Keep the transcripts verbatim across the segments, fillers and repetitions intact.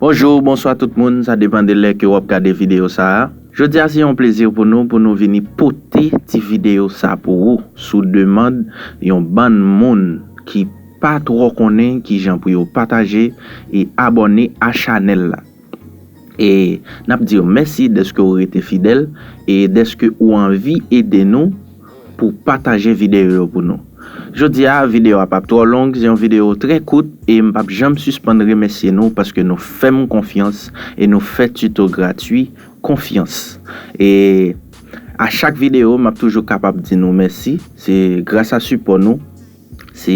Bonjou, bonswa tout moun, sa depann de lè ke w ap gade videyo sa a. Jodi a se yon plezi pou nou, pou nou vini pote ti videyo sa pou ou, sou demann yon bann moun ki pa twò konnen kijan pou yo pataje e abòne a chanèl la. E n ap di w mèsi dèske w rete fidèl e dèske ou anvi ede nou pou pataje videyo yo pou nou. Jodi a, videyo a p ap twò long, se yon videyo trè kout e m p ap janm sispann remèsye nou paske nou fè m konfyans e nou fè Tuto Gratwi konfyans. E a chak videyo, m ap toujou kapab di nou mèsi. Se gras a sipò nou, se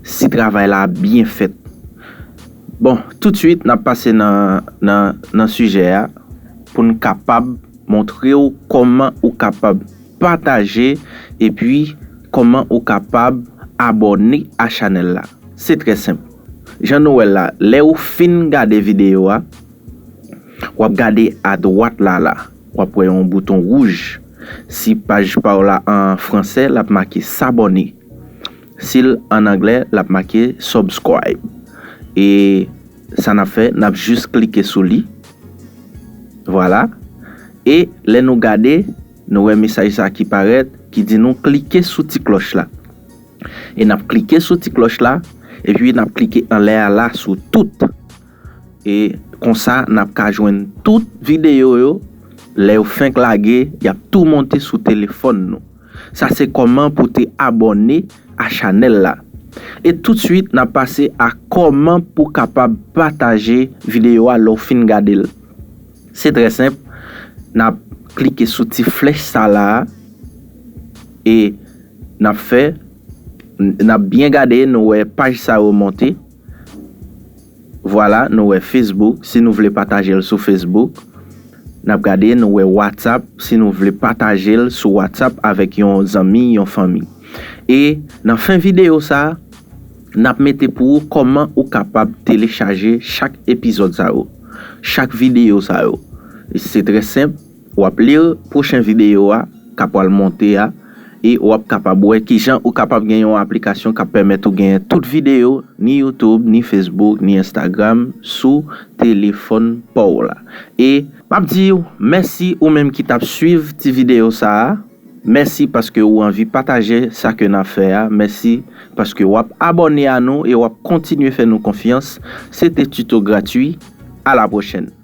si travay la ap byen fèt. Bon, toutswit, n ap pase nan, nan, nan sijè a pou n kapab montre w kòman ou kapab pataje epi kòman ou kapab abòne a chanèl la. Se trè senp. Jan nou wè l la, lè ou fin gade videyo a, w ap gade adwat la la, w ap wè yon bouton wouj. Si paj pa w la an fransè, l ap make s'abonner. Si l an anglè, l ap make subscribe. E sa n ap fè, n ap jis klike sou li. Vwala. E lè nou gade, nou wè mesaj sa ki parèt, ki di nou klike sou ti klòch la. E n ap klike sou ti klòch la, epi n ap klike anlè a la sou tout. E konsa, n ap ka jwenn tout videyo yo. Lè yo fenk lage, y ap tou monte sou telefòn nou. Sa se kòman pou te abòne a chanèl la. E toutswit, n ap pase a kòman pou kapab pataje videyo a lè w fin gade l. Se trè senp. N ap klike sou ti flèch sa la a e n ap fè, n ap byen gade, nou wè paj sa yo monte. Vwala, nou wè Facebook, si nou vle pataje l sou Facebook. N ap gade, nou wè WhatsApp, si nou vle pataje l sou WhatsApp avèk yon zanmi, yon fanmi. E nan fen videyo sa a, n ap mete pou ou kòman ou kapab telechaje chak epizòd sa yo, chak videyo sa yo. Se trè senp, w ap li pwochen videyo a k ap pral monte a, e w ap kapab wè kijan ou kapab gen yon aplikasyon k ap pèmèt ou genyen tout videyo, ni YouTube, ni Facebook, ni Instagram, sou telefòn pa w la. E m ap di w mèsi ou menm ki t ap swiv ti videyo sa a. Mèsi paske ou anvi pataje sa ke n ap fè a. Mèsi paske w ap abòne a nou e w ap kontinye fè nou konfyans. Se te Tuto Gratwi. A la pwochèn.